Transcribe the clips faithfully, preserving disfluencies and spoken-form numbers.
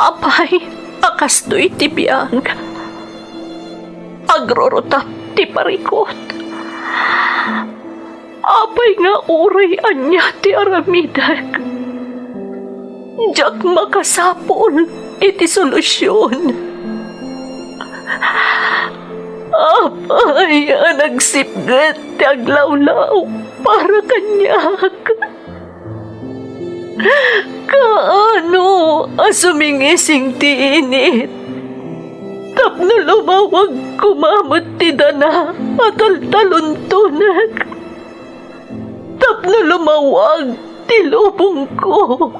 Apay a kastoy ti biag? Agrurutap ti parikut. Apay nga uray ania ti aramidek, diak makasapul iti solusion. Apay a nagsipget ti aglawlaw para kaniak? Kaano a sumingising ti init tapno lumawag koma met ti dana a taltaluntonek? Tapno lumawag ti lubongko.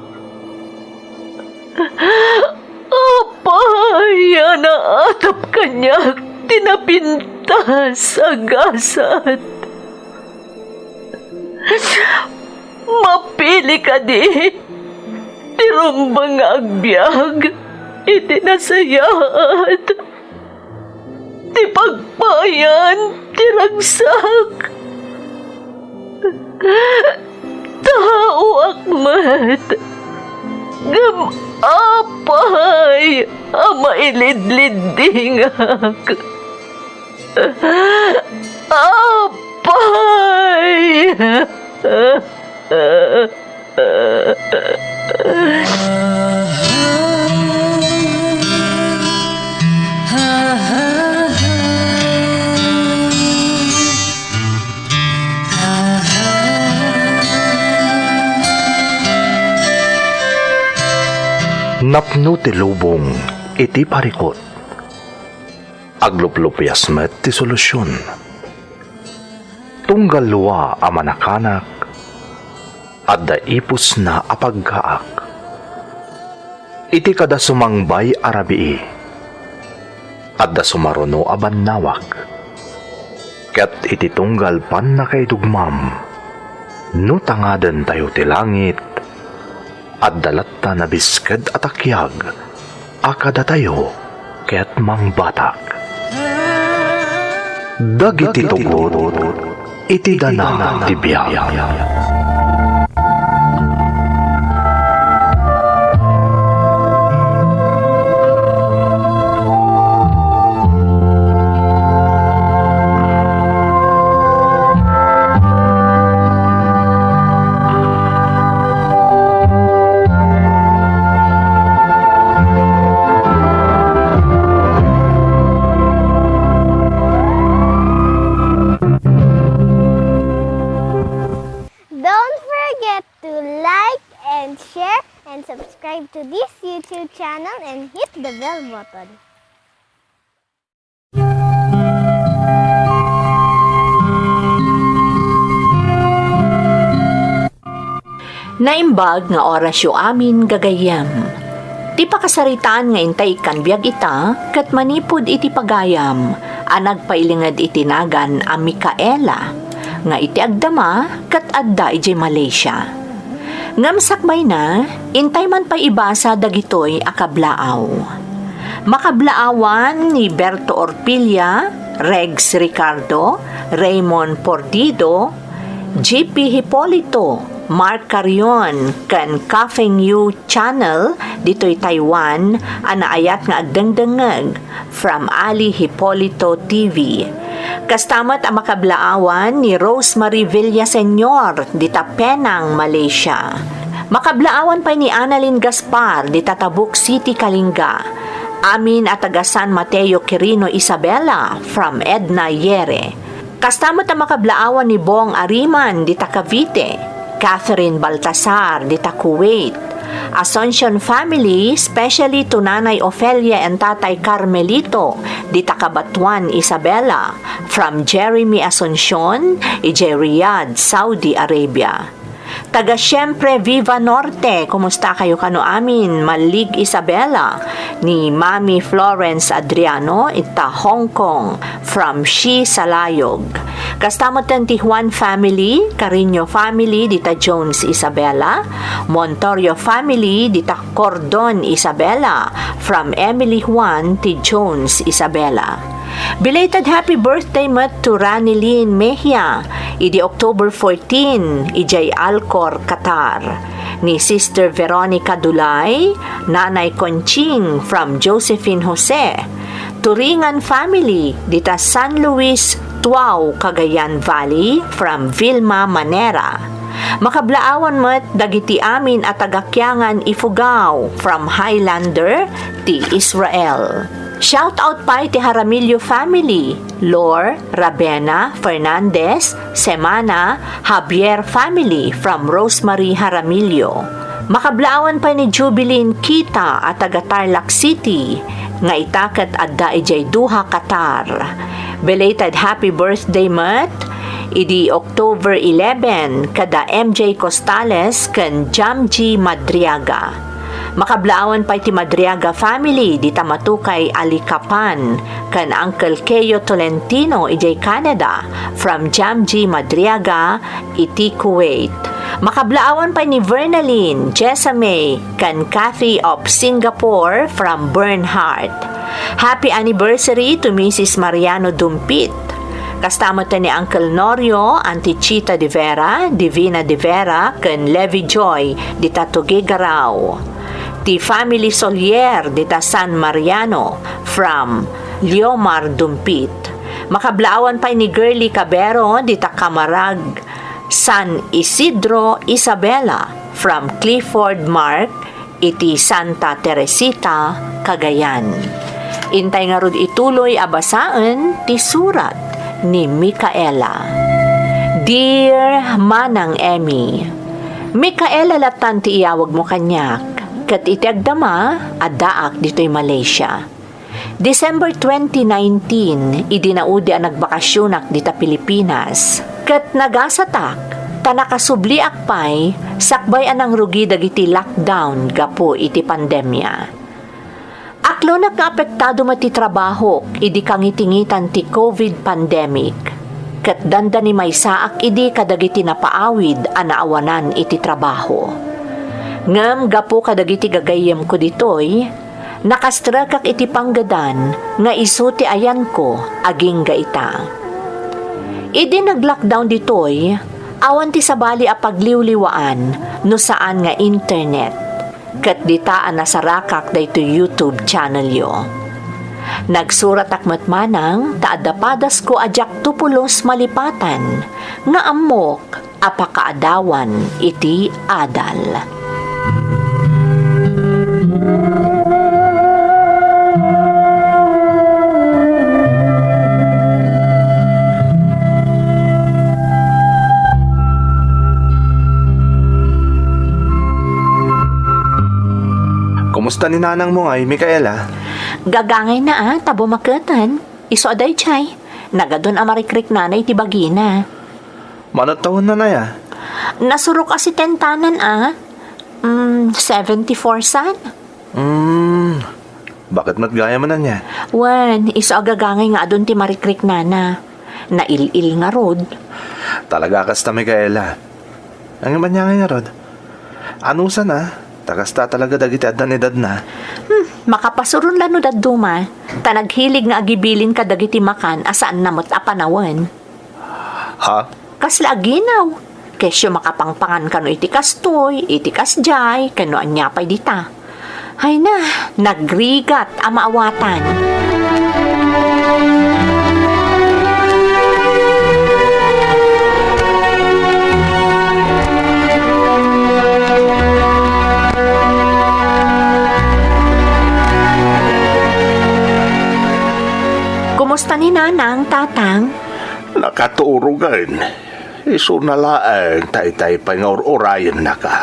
Apay a naatap kaniak ti napintas a gasat? Mapili kadi ti rumbeng nga agbiag iti nasayaat ti pagpayan ti ragsak. Taoak met, ngem apay a mailidliddingak? Apay! Napno ti lubong iti parikut. Agluplupias met ti solusion. Tunggal lua a manakanak, adda ipusna a paggaak. Iti kada sumangbay a rabii, adda sumaruno a bannawak. Ket iti tunggal pannakaidugmam, no tangadentayo ti langit, adda latta nabisked a takiag a kadatayo ket mangbatak. Dagiti tugot iti dana ti biag. Don't forget to like and share and subscribe to this YouTube channel and hit the bell button. Naimbag nga orasyo amin, gagayyem. Ti pakasaritaan nga intay ikkan biag ita ket manipud iti pagayam a nagpailinged iti nagan a Micaela, nga iti agdama ket adda idiay Malaysia. Ngem sakbayna, intay man pay ibasa dagitoy a kablaaw. Makablaawan ni Berto Orpilla, Regs Ricardo, Raymond Pordido, G P Hipolito, Mark Carion, ken Kafeng Yu Channel ditoy Taiwan a naayat nga agdengdengngeg. From Ali Hipolito T V. Kasta met a makablaawan ni Rosemary Villaseñor dita Penang, Malaysia. Makablaawan pay ni Annalyn Gaspar dita Tabuk City, Kalinga. Amin a taga San Mateo Quirino, Isabela, from Edna Yere. Kasta met a makablaawan ni Bong Ariman dita Cavite, Catherine Baltasar dita Kuwait, Asuncion family, especially to Nanay Ofelia and Tatay Carmelito dita Cabatuan, Isabela, from Jeremy Asuncion, idiay Riyadh, Saudi Arabia. Taga Siempre Viva Norte, kumusta kayo kano amin? Malig Isabela, ni Mami Florence Adriano, ita Hong Kong, from Shi Salayog. Kasta met ti Juan family, Carino family, dita Jones Isabela, Montorio family, dita Cordon Isabela, from Emily Juan ti Jones Isabela. Belated happy birthday met to Ranilyn Mejia, idi October fourteen, idiay Alcor, Qatar. ni Sister Veronica Dulay, Nanay Conching from Josephine Jose, Turingan family dita San Luis, Tuao, Cagayan Valley from Vilma Manera. Makablaawan met dagiti amin a taga-Kiangan, Ifugao from Highlander ti Israel. Shout out pay ti Jaramillo family, Lor, Rabena, Fernandez, Semana, Javier family from Rosemary Jaramillo. Makablaawan pay ni Jubilin Kita a taga Tarlac City, nga ita ket adda idiay Doha, Qatar. Belated happy birthday met idi October eleven kada M J Costales ken Jamji Madriaga. Makablaawan pay ti Madriaga family dita Matukay, Alikapan, ken Uncle Keo Tolentino idiay Canada from Jamji Madriaga iti Kuwait. Makablaawan pay ni Vernaline, Jessa May, ken Kathy of Singapore from Bernhard. Happy anniversary to Missus Mariano Dumpit. Kasta met ni Uncle Norio, Auntie Chita de Vera, Divina de Vera, ken Levi Joy dita Tuguegarao. Ti family Solier dita San Mariano from Leomar Dumpit. Makablaawan pay ni Girly Cabero dita Camarag, San Isidro, Isabela from Clifford Mark iti Santa Teresita, Cagayan. Intay ngarud ituloy a basaen ti surat ni Micaela. Dear Manang Emmy, Micaela lattan ti iyawagmo kaniak, ket iti agdama, addaak ditoy Malaysia. December twenty nineteen, idi naudi a nagbakasionak dita Pilipinas, ket nagasatak ta nakasubliak pay sakbay a nangrugi dagiti lockdown gapu iti pandemia. Aklonak nga apektado met ti trabahok idi kangitingitan ti covid pandemic, ket dandani maysaak idi kadagiti napaawid a naawanan iti trabaho. Ngem gapu kadagiti gagayyemko ditoy, nakastrekak iti panggedan nga isu ti ayanko agingga ita. Idi nag-lockdown ditoy, awan ti sabali a pagliwliwaan no saan nga internet, ket dita a nasarakak daytoy YouTube channelyo. Nagsuratak met manang ta adda padasko a diakto pulos malipatan nga ammok a pakaadawan iti adal. Kumusta ni nanangmo ngay, Micaela? Gagangayna a, ta bumaketen. Isu a daydiay, nagadun a marikriknana iti bagina. Mano tawenna aya? Nasurok a setentanan a. Mm, seventy-four san. Mm, bakit met gayam ania? Wen, isu a gagangay nga adun ti marikriknana. Nail-il ngarud. Talaga a kasta, Micaela. Ngem ania ngay ngarud? Anusan a, ta kasta talaga dagiti addan edadna. Hmm, makapasuron la no dadduma. Ta naghilig nga agibilin kadagiti makan a saanna met a panawen. Ha? Kasla aginaw? Kesyo makapangpangan kano iti kastoy, iti kasdiay, ken no ania pay dita. Ay na, nagrigat a maawatan. Kumusta ni Nanang, Tatang? Nakaturogen. Isuna laeng ta itay pay nga ur-urayennaka.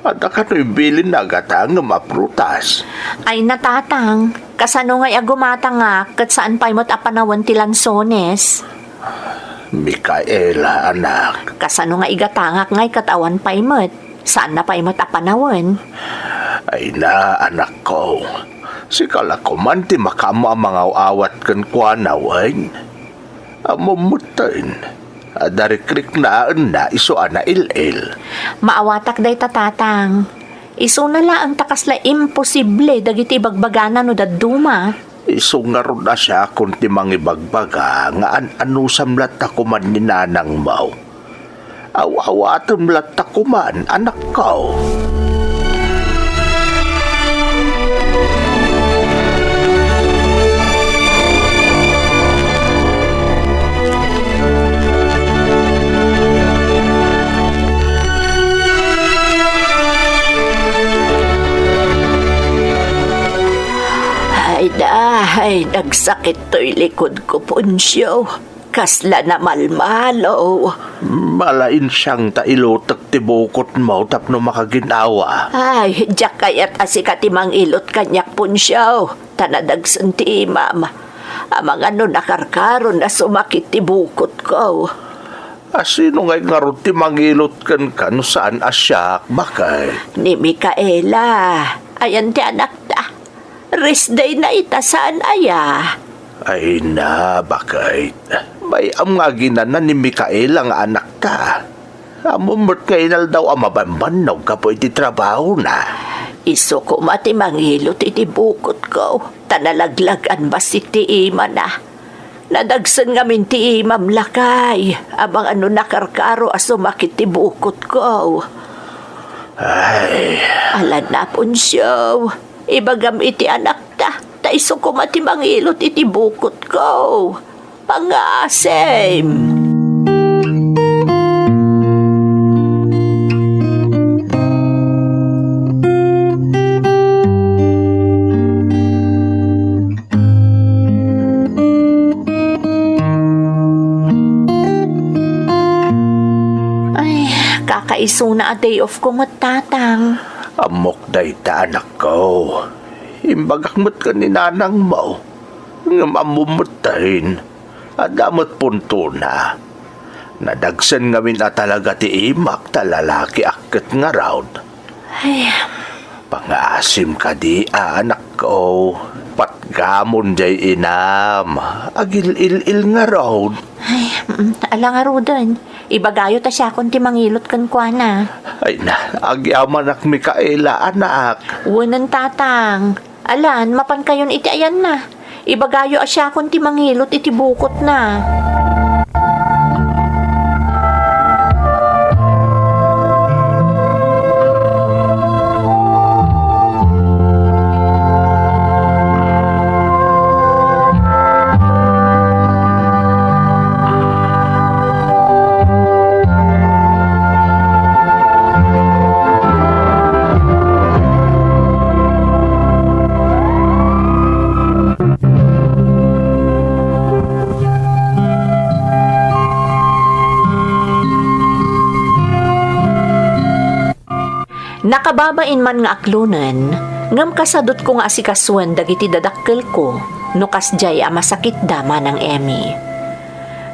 Adda kano ibilinna a gatangem a prutas? Ay na, Tatang, kasano ngay a gumatangak ket saan pay met a panawen ti lansones? Micaela, anak. Kasano nga igatangak ngay ket awan pay met? Saanna pay met a panawen? Ay na, anakko. Sika la koman ti makaammo a mangaw-awat kenkuana, wen? Ammom metten, adda rikriknaenna isu a nail-il. Maawatak dayta, Tatang. Isuna laeng ta kasla imposible dagiti ibagbagana no dadduma. Isu ngarud a siakon ti mangibagbaga nga an-anusam latta koman ni nanangmo. Aw-awatem latta koman, anakko. Ay, dahay, nagsakit toy likod ko, Poncio. Kasla namalmalo. Malainsiang ta ilutek ti bukotmo tapno makagin-awa. Ay, diak kayat a sika ti mangilot kaniak, Poncio, ta nadagsen ti imam. Amangan no nakarkaro a sumakit ti bukotko. A sino ngay ngarud ti mangilot kenka no saan a siak, baket? Ni Micaela. Ayan ti anakta. Rest day na ita, saan aya? Ay na, baket. Bay-am nga aginana ni Micaela nga anakta. Ammom met nga inaldaw a mabanbannog gapu iti trabahona. Isu koma ti mangilot iti bukotko, ta nalaglag-an bassit ti imana. Nadagsen ngamin ti imam, lakay, amangan no nakarkaro a sumakit ti bukotko. Ay. Ala na, Poncio. Ibagam iti anakta, ta isu koma ti mangilot iti bukotko. Pangngaasim. Ay, kakaisuna a day off ko met, Tatang. Ammok dayta, anakko. Imbagak met ken ni nanangmo. Ngem ammom metten, adda met puntona. Nadagsen ngamin a talaga ti imak ta lalakiak ket ngarud. Ay. Pangngaasim kadi a, anakko. Patgamon jay inam. Agil-il-il ngarud. Ay, mm, ala ngaruden. Ibagayo ta siakon ti mangilot kenkuana. Ay na, agyamanak, Micaela, anak. Wenen, Tatang. Alan, mapankayon iti ayanna. Ibagayo a siakon ti mangilot iti bukotna. Nakababain man nga aklonen, ngem kasadutko nga asikasuen dagiti dadakkelko no kasdiay a masakitda, Manang Emmy.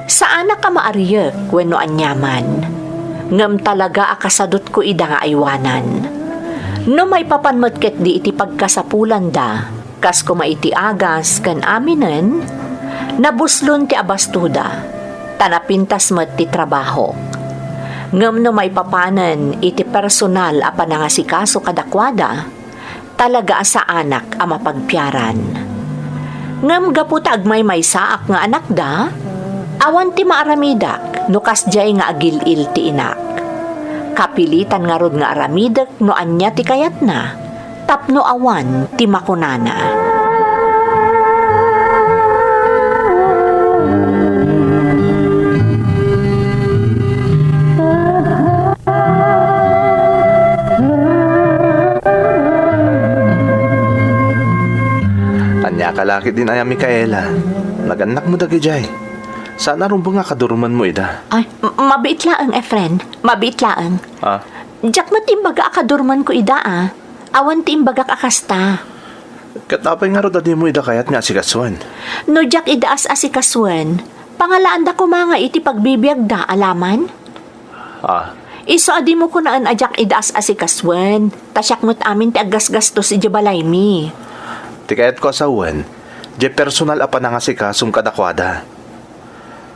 Saanak a maariek wenno aniaman, ngem talaga a kasadutko ida nga aywanan. No maipapan met ketdi iti pagkasapulanda, kas koma iti agas ken aminen, nabuslon ti abastoda, ta napintas met ti trabahok. Ngem no maipapanen iti personal a panangasikaso kadakuada, talaga a saanak a mapagpiaran. Ngem gapu ta agmaymaysaak nga anakda, awan ti maaramidak no kasdiay nga agil-il ti inak. Kapilitan ngarud nga aramidek no ania ti kayatna tapno awan ti makunana. Ania ka la ketdin aya, Micaela? Nagannakmo dagidiay. Saan a rumbeng a kadurmenmo ida? Ay, m-, mabiit laeng, Efren. Mabiit laeng. Ah? Diak met imbaga a kadurmenko ida, a. Awan ti imbagak a kasta. Ket apay ngarud a dimo ida kayat nga asikasuen? No diak ida as-asikasuen, pangalaanda koma nga iti pagbibiagda, alaman? Ah. Isu a dimo kunaen a diak ida as-asikasuen, ta siak met amin ti aggasgastos idiay balaymi. Ti kayatko a sawen, diay personal a panangasikasom kadakuada.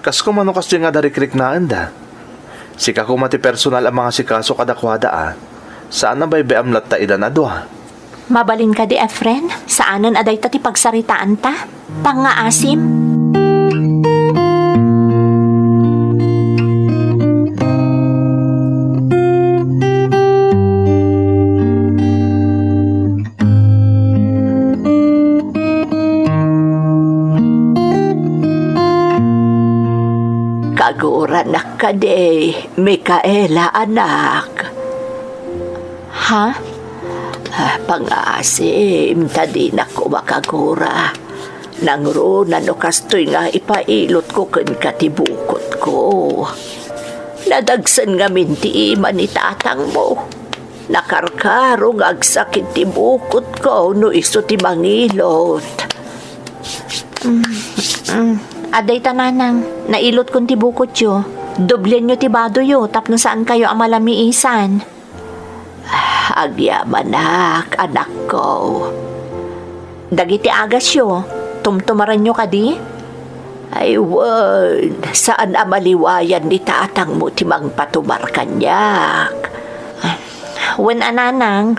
Kas koma no kasdiay nga adda rikriknaenda. Sika koma ti personal a mangasikaso kadakuada, a. Saan a baybay-am latta idan a dua. Mabalin kadi, Efren? Saanen a dayta ti pagsaritaanta? Pangngaasim? kadi, Micaela, anak. Ha? Ah, pangasim, ta dinak koma kagura. Nangruna no kastoy nga ipailotko kenka ti bukotko. Nadagsen ngamin ti ima ni tatangmo. Nakarkaro nga agsakit ti bukotko no isu ti mangilot. Mm, mm. Adda ita, nanang, nailotkon ti bukotyo. Doblienyo ti badoyo tapno saankayo a malamiisan. Agyamanak, anakko. Dagiti agasyo, tumtumaranyo kadi? Ay, wen, saan a maliwayan ni tatangmo ti mangpatumar kaniak. Wen a, nanang,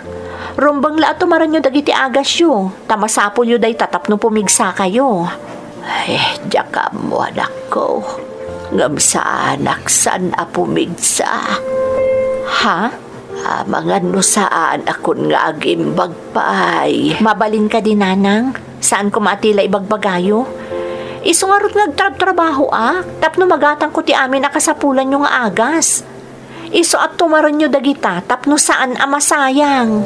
rumbeng la a tumaranyo dagiti agasyo, ta masapulyo dayta tapno pumigsakayo. Ay, diak ammo, anakko. Ngem saanak saan a pumigsa. Ha? Amangan no saan a kun nga agimbag pay. Mabalin kadi, nanang? Saan koma a ti la ibagbagayo? Isu ngarud nga agtrabtrabahoak, tapno magatangko ti amin a kasapulanyo nga agas. Isu a tumarenyo dagita tapno saan a masayang.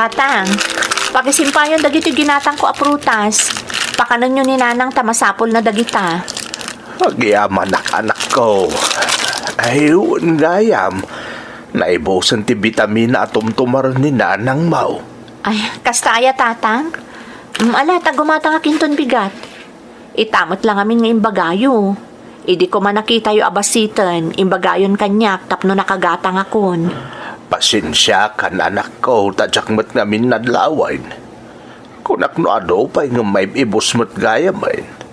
Tatang, pakisimpayon dagiti ginatangko a prutas. Pakanenyo ni nanang ta masapulna dagita. Agyamanak, anakko. Ay, wen gayam. Naibusen ti bitamina a tumtumaren ni nanangmo. Ay, kasta aya, tatang? Mm, ala, ta gumatangak inton bigat. Ita met la ngamin nga imbagayo. Idi koma nakitayo a basiten, imbagayon kaniak tapno nakagatangakon. Pasensiakan, anakko, ta diak met ngamin nadlawen. Kunak no adu pay ngem maib-ibus met gayamen.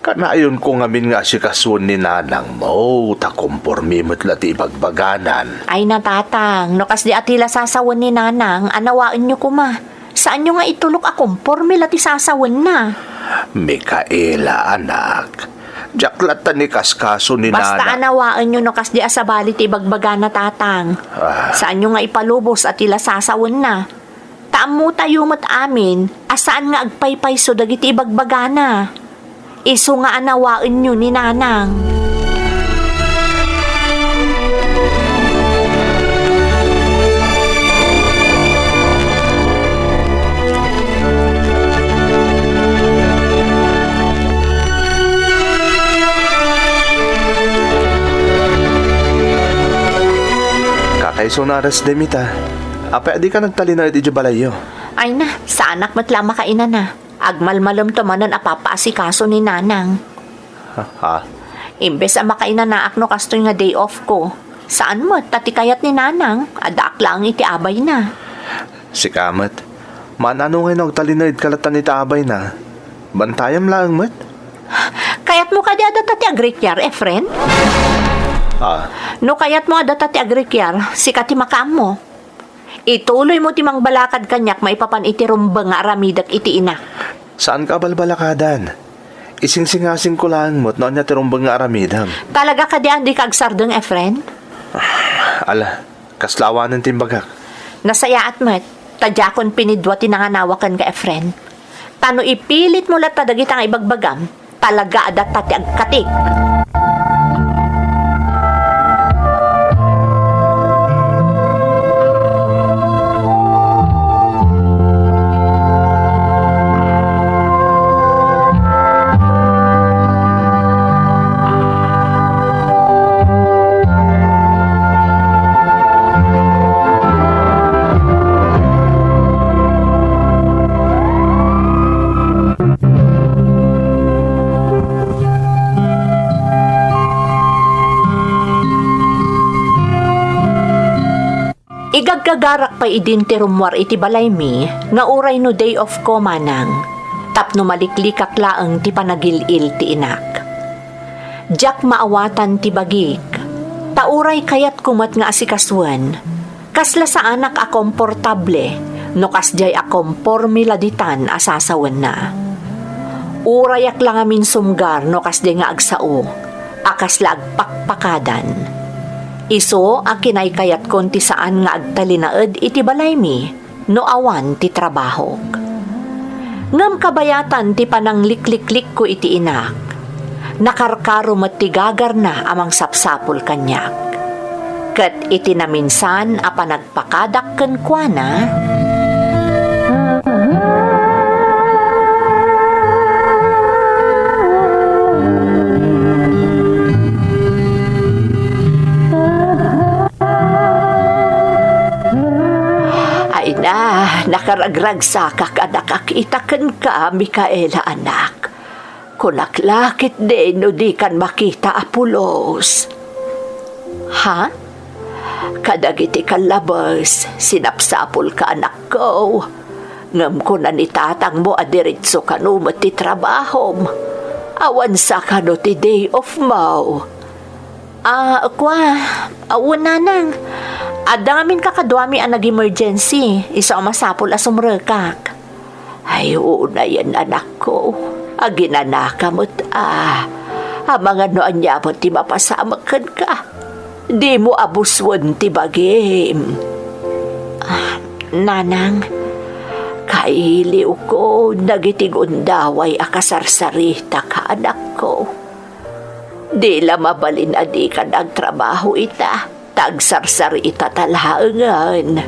Kanayonko ngamin nga asikasuen ni nanangmo, ta kompormi met la ti ibagbaganan. Ay, natatang, no kasdi a ti la sasawen ni nanang, anawaenyo koma. Saanyo nga itulok a kompormi la ti sasawenna. Micaela, anak, diak latta ni kaskaso ni Basta nana. Anawaenyo no kasdi a sabali ti ibagbagana, tatang. Ah. Saanyo nga ipalubos a ti la sasawenna. Ta ammotayo met amin a saan nga agpaypayso dagiti ibagbagana. Isu nga anawaenyo ni nanang. Kakaiso na aras demita. Apay a dika nagtalinaed idiay balayyo? Ay na, saanak met la a makainana. Agmalmalemto manen a papaasikaso ni nanang. Ha? Imbes a makainanaak no kastoy nga day off ko, saan met ta ti kayat ni nanang, addaak laeng iti abayna. Sika met, maan-ano ngay no agtalinaedka latta iti abayna? Bantayam laeng met. Kayatmo kadi a data ti agrikiar, Efren? Ah. No kayatmo a data ti agrikiar, sika ti makaammo. Ituloymo ti mangbalakad kaniak maipapan iti rumbeng nga aramidek iti inak. Saanka a balbalakadan. Isingsingasingko laeng met no ania ti rumbeng nga aramidem. Talaga kadi a dika agsardeng, Efren? Ala, kasla awanen ti imbagak. Nasayaat met, ta diakon pinidua ti nanganawak kenka, Efren. Ta no ipilitmo latta dagita nga ibagbagam, talaga a data ti agkatik. Igagagarak pay idin ti rummuar iti balaymi nga uray no day off ko manang, tapno maliklikak laeng ti panagil-il ti inak. Diak maawatan ti bagik, ta uray kayatko met nga asikasuen, kasla saanak a komportable no kasdiay a komporme la ditan a sasawenna. Urayak la ngamin sumgar no kasdi nga agsao a kasla agpakpakadan. Isu a kinaykayatkon ti saan nga agtalinaed iti balaymi no awan ti trabahok. Ngem kabayatan ti pananglikliklikko iti inak, nakarkaro met ti gagarna a mangsapsapul kaniak. Ket iti naminsan a panag- pakadak kenkuana. Ay na, nakaragragsakak a nakakita kenka, Micaela, anak. Kunak la ketdi no dikan makita a pulos. Ha? Kadagiti kallabes, sinapsapulka, anakko. Ngem kuna ni tatangmo a diretso kano met ti trabahom. Awan sa kano ti day off mo. Ah, kua, ah, wen, nanang. Adda ngamin kakaduami a nag-emergency, isu a masapul a sumrekak. Ay, unayen, anakko. Aginanaka met, a. Amangan no ania met ti mapasamak kenka. Dimo abusuen ti bagim. Ah, nanang, kailiwko dagiti gundaway a kasarsarita, anakko. Di la mabalin a dikan agtrabaho ita, ta agsarsarita ta laengen.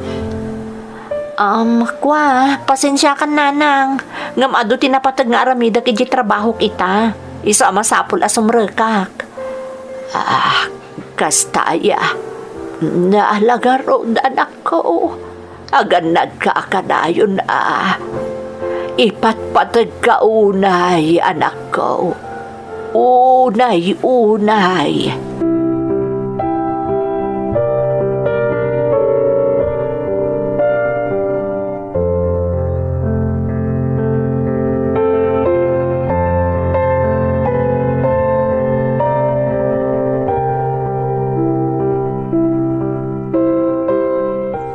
Um, kua, pasensiakan, nanang. Ngem adu ti napateg nga aramidek idiay trabahok ita. Isu a masapul a sumrekak. Ah, kasta aya. Naalagarod, anakko. Agannadka a kanayon a. Ipatpategka unay, anakko. Unay, unay.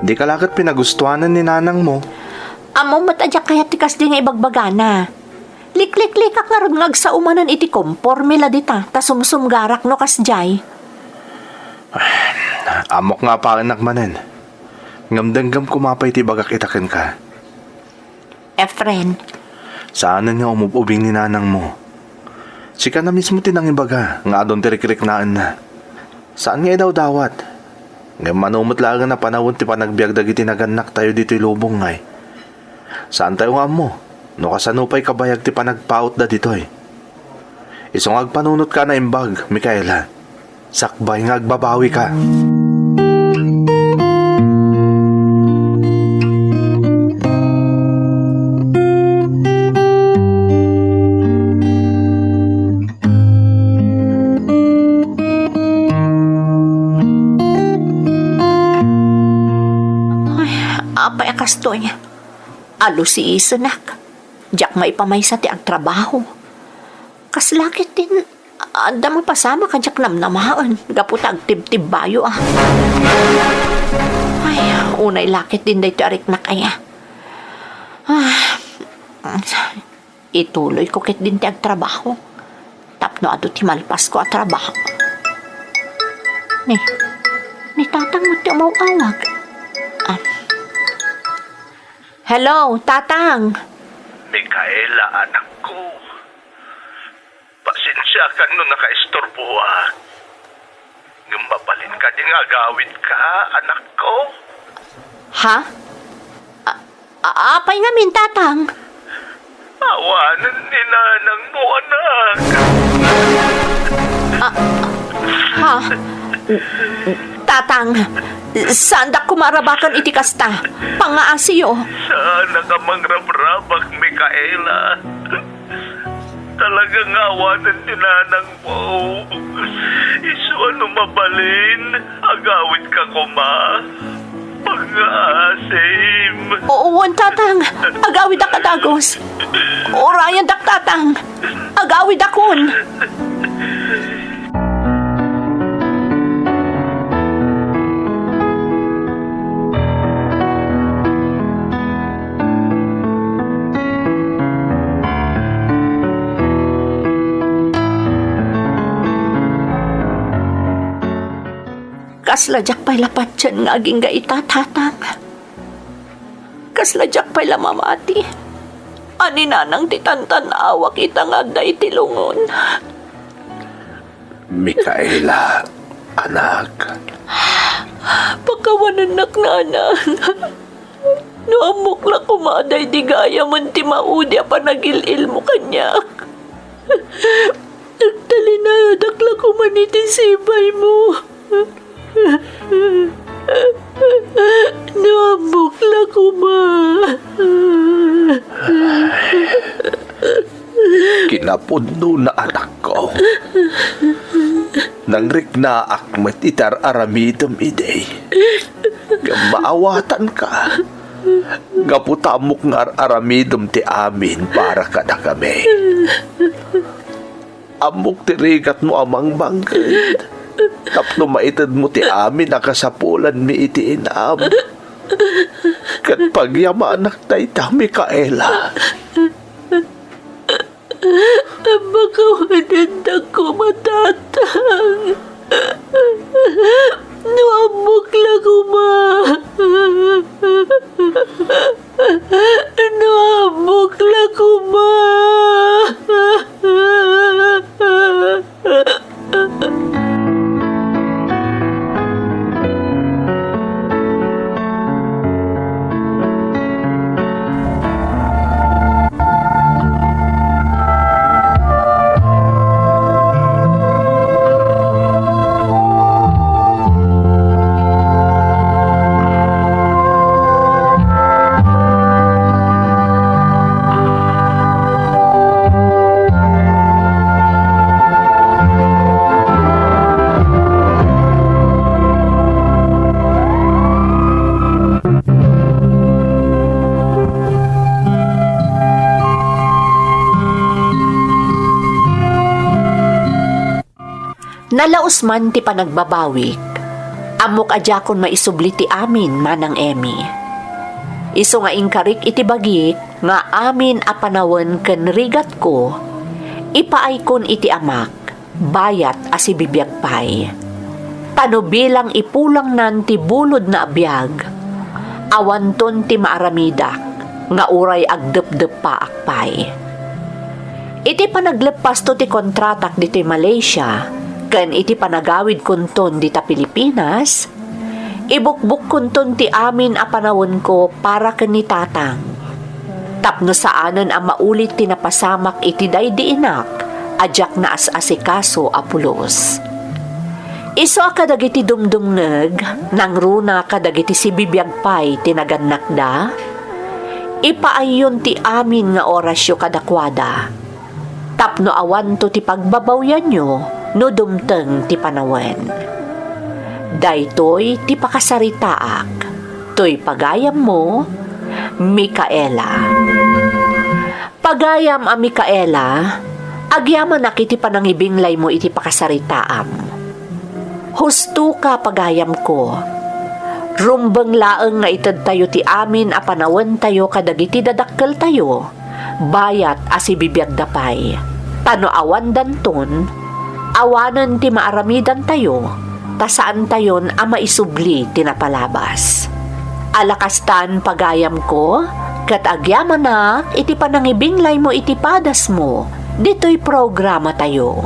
Dika la ket pinagustuanan ni nanangmo. Ammom met a diak kayat ti kasdi nga ibagbagana. Likliklikak ngarud nga agsao manen iti komporme la dita, ta sumsumgarak no kasdiay. Ammok nga apaennak manen. Ngem denggem koma pay ti ibagak ita kenka. Efren. Saanen nga umub-ubing ni nanangmo. Sika na mismo ti nangibaga nga adun ti rikriknaenna. Saan nga idawdawat. Ngem mano met laengen a panawen ti panagbiag dagiti nagannaktayo ditoy lubong, ngay. Saantayo nga ammo no kasano pay kabayag ti panagpautda ditoy. Isu nga agpanunotka a naimbag, Micaela. Sakbay nga agbabawika. Ay, apay a kastoy. Alusiisenak. Diak maipamaysa ti agtrabaho. Kasla ketdin adda mapasamak a diak namnamaen gapu ta agtibtibbayo a. Ay, unay la ketdin daytoy a riknak aya. Ah, ituloyko ketdin ti agtrabaho tapno adu ti malpasko a trabaho. Ni, ni tatang met ti umaw-awag. Ah. Hello, Tatang. Micaela, anakko. Pasensiakan no nakaisturboak. Ngem mabalin kadi nga agawidka, anakko? Ha? A-, a-, apay ngamin, Tatang? Awanen ni nanangmo, anak. Ah, ha? Tatang, saandak koma a rabaken iti kasta. Pangngaasiyo. Saanak a mangrabrabak, Micaela. Talaga nga awanen ni nanangmo. Isu a no mabalin, agawidka koma. Pangngaasim. Oo, wen, Tatang. Agawidak a dagus. Urayendak, Tatang. Agawidakon. Kasla diak pay la patien nga agingga ita, Tatang. Kasla diak pay la mamati. Aninanang ti tantan-awak ita nga adda iti lungon. Micaela, anak. Pakawanennak, Nanang. No ammok la koma a daydi gayamen ti maudi a panagil-ilmo kaniak, agtalinaedak la koma iti sibaymo. No ammok la koma. Kinapudnona, anakko. Nangriknaak met iti ar-aramidem idi. Ngem maawatanka. Gapu ta ammok nga ar-aramidem ti amin para kadakami. Ammok ti rigatmo a mangbangked tapno maitedmo ti amin a kasapulanmi iti inam. Ket pagyamanak dayta, Micaela. Pakawanennak koma, Tatang. No ammok la koma. No ammok la koma. Nalaus man ti panagbabawik. Ammok a diakon maisubli ti amin, Manang Emmy. Isu nga inkarik iti bagik nga amin a panawen ken rigatko, ipaaykon iti Amak, bayat a sibibiag pay. Ta no bilang ipulangnan ti bulodna a biag, awanton ti maaramidak nga uray agdepdeppaak pay. Iti panagleppasto ti kontratak ditoy Malaysia ken iti panagawidkonton dita Pilipinas, ibukbukkonton ti amin a panawenko para ken ni Tatang, tapno saanen a maulit ti napasamak iti daydi inak a diak naas-asikaso a pulos. Isu a kadagiti dumdumngeg, nangruna kadagiti sibibiag pay ti nagannakda, ipaayyon ti amin nga orasyo kadakuada, tapno awanto ti pagbabawyanyo no dumteng ti panawen. Daytoy ti pakasaritaak, toy pagayammo, Micaela. Pagayam a Micaela, agyamanak iti panangibinglaymo iti pakasaritaam. Hustoka, pagayamko. Rumbeng laeng nga itedtayo ti amin a panawentayo kadagiti dadakkeltayo, bayat a sibibiagda pay. Ta no awandanton, awanen ti maaramidantayo, ta saantayon a maisubli ti napalabas. Ala kastan, pagayamko, ket agyamanak iti panangibinglaymo iti padasmo ditoy programatayo.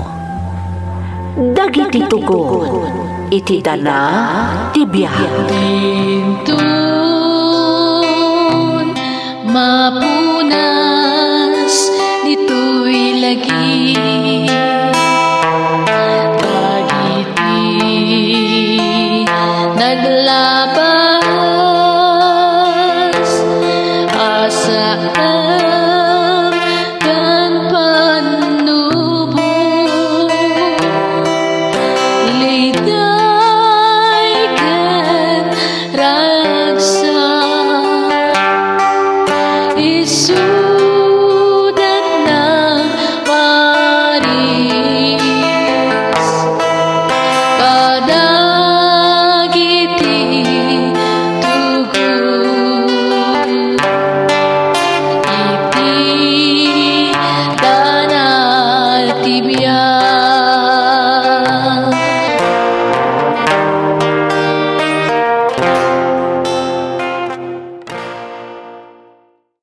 Dagiti tugon iti dana ti biag. Inton mapunas ditoy lagi, dagiti naglabas a saan ken pannubo, liday ken ragsak, isudat nagparis kadagiti tugot iti dana ti biag.